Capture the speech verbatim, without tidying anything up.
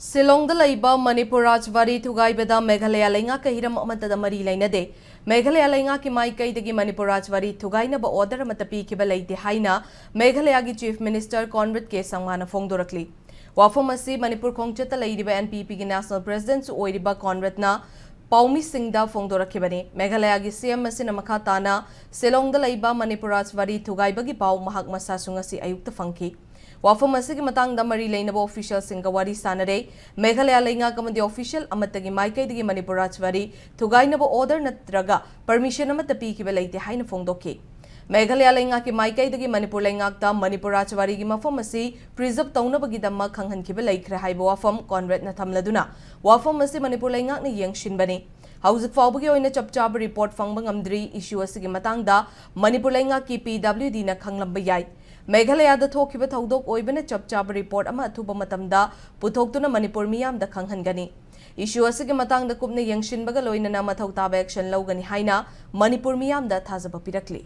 ꯁꯤꯂꯣꯡꯗ ꯂꯩꯕ ꯃꯅꯤꯄꯨꯔ ꯔꯥꯖꯕꯥꯔꯤ ꯊꯨꯒꯥꯏꯕꯗ ꯃꯦꯘꯥꯂꯌꯥ ꯂꯩꯉꯥꯛꯀ ꯍꯤꯔꯝ ꯑꯃꯠꯇꯗ ꯃꯔꯤ ꯂꯩꯅꯗꯦ꯫ ꯃꯦꯘꯥꯂꯌꯥ ꯂꯩꯉꯥꯛꯀꯤ ꯃꯥꯏꯀꯩꯗꯒꯤ ꯃꯅꯤꯄꯨꯔ ꯔꯥꯖꯕꯥꯔꯤ ꯊꯨꯒꯥꯏꯅꯕ order ꯑꯃꯠꯇ ꯄꯤꯈꯤꯕ ꯂꯩꯇꯦ ꯍꯥꯏꯅ ꯃꯦꯘꯥꯂꯌꯥꯒꯤ Chief Minister ꯀꯣꯟꯔꯦꯗ ꯀꯦ ꯁꯪꯃꯥꯅ ꯐꯣꯡꯗꯣꯔꯛꯂꯤ꯫ ꯋꯥꯐꯝ ꯑꯁꯤ ꯃꯅꯤꯄꯨꯔ ꯈꯣꯡꯆꯠꯇ ꯂꯩꯔꯤꯕ NPPꯒꯤ National Presidentꯁꯨ ꯑꯣꯏꯔꯤꯕ ꯀꯣꯟꯔꯦꯗꯅ ꯄꯥꯎꯃꯤꯁꯤꯡꯗ ꯐꯣꯡꯗꯣꯔꯛꯈꯤꯕꯅꯤ꯫ ꯃꯦꯘꯥꯂꯌꯥꯒꯤ CM ꯑꯁꯤꯅ ꯃꯈꯥ ꯇꯥꯅ ꯁꯤꯂꯣꯡꯗ ꯂꯩꯕ ꯃꯅꯤꯄꯨꯔ ꯔꯥꯖꯕꯥꯔꯤ ꯊꯨꯒꯥꯏꯕꯒꯤ ꯄꯥꯎ ꯃꯍꯥꯛ ꯃꯁꯥꯁꯨ ꯉꯁꯤ ꯑꯌꯨꯛꯇ ꯐꯪꯈꯤ꯫ ꯋꯥꯐꯝ ꯑꯁꯤꯒꯤ ꯃꯇꯥꯡꯗ ꯃꯔꯤ ꯂꯩꯅꯕ officialꯁꯤꯡꯒ ꯋꯥꯔꯤ ꯁꯥꯟꯅꯔꯦ꯫ ꯃꯦꯘꯥꯂꯌꯥ ꯂꯩꯉꯥꯛ ꯑꯃꯗꯤ official ꯑꯃꯠꯇꯒꯤ ꯃꯥꯏꯀꯩꯗꯒꯤ ꯃꯅꯤꯄꯨꯔ ꯔꯥꯖꯕꯥꯔꯤ ꯊꯨꯒꯥꯏꯅꯕ order ꯅꯠꯇ꯭ꯔꯒ permission ꯑꯃꯠꯇ ꯄꯤꯈꯤꯕ ꯂꯩꯇꯦ ꯍꯥꯏꯅ ꯐꯣꯡꯗꯣꯛꯈꯤ꯫ ꯃꯦꯘꯥꯂꯌꯥ ꯂꯩꯉꯥꯛꯀꯤ ꯃꯥꯏꯀꯩꯗꯒꯤ ꯃꯅꯤꯄꯨꯔ ꯂꯩꯉꯥꯛꯇ ꯃꯅꯤꯄꯨꯔ ꯔꯥꯖꯕꯥꯔꯤꯒꯤ ꯃꯐꯝ ꯑꯁꯤ preserve ꯇꯧꯅꯕꯒꯤꯗꯃꯛ ꯈꯪꯍꯟꯈꯤꯕ ꯂꯩꯈ꯭ꯔꯦ ꯍꯥꯏꯕ ꯋꯥꯐꯝ ꯀꯣꯟꯔꯦꯗꯅ ꯊꯝꯂꯗꯨꯅ, ꯋꯥꯐꯝ ꯑꯁꯤ ꯃꯅꯤꯄꯨꯔ ꯂꯩꯉꯥꯛꯅ ꯌꯦꯡꯁꯤꯟꯕꯅꯤ꯫ ꯍꯧꯖꯤꯛ ꯐꯥꯎꯕꯒꯤ ꯑꯣꯏꯅ ꯆꯞ ꯆꯥꯕ report ꯐꯪꯕ ꯉꯝꯗ꯭ꯔꯤ꯫ Issue ꯑꯁꯤꯒꯤ ꯃꯇꯥꯡꯗ ꯃꯅꯤꯄꯨꯔ ꯂꯩꯉꯥꯛꯀꯤ PWDꯅ ꯈꯪꯂꯝꯕ ꯌꯥꯏ꯫ ꯃꯦꯘꯥꯂꯌꯥꯗ ꯊꯣꯛꯈꯤꯕ ꯊꯧꯗꯣꯛ ꯑꯣꯏꯕꯅ ꯆꯞ ꯆꯥꯕ report ꯑꯃ ꯑꯊꯨꯕ ꯃꯇꯝꯗ ꯄꯨꯊꯣꯛꯇꯨꯅ ꯃꯅꯤꯄꯨꯔ ꯃꯤꯌꯥꯝꯗ ꯈꯪꯍꯟꯒꯅꯤ꯫ Issue ꯑꯁꯤꯒꯤ ꯃꯇꯥꯡꯗ ꯀꯨꯞꯅ ꯌꯦꯡꯁꯤꯟꯕꯒ ꯂꯣꯏꯅꯅ ꯃꯊꯧ ꯇꯥꯕ action ꯂꯧꯒꯅꯤ ꯍꯥꯏꯅ ꯃꯅꯤꯄꯨꯔ ꯃꯤꯌꯥꯝꯗ ꯊꯥꯖꯕ ꯄꯤꯔꯛꯂꯤ꯫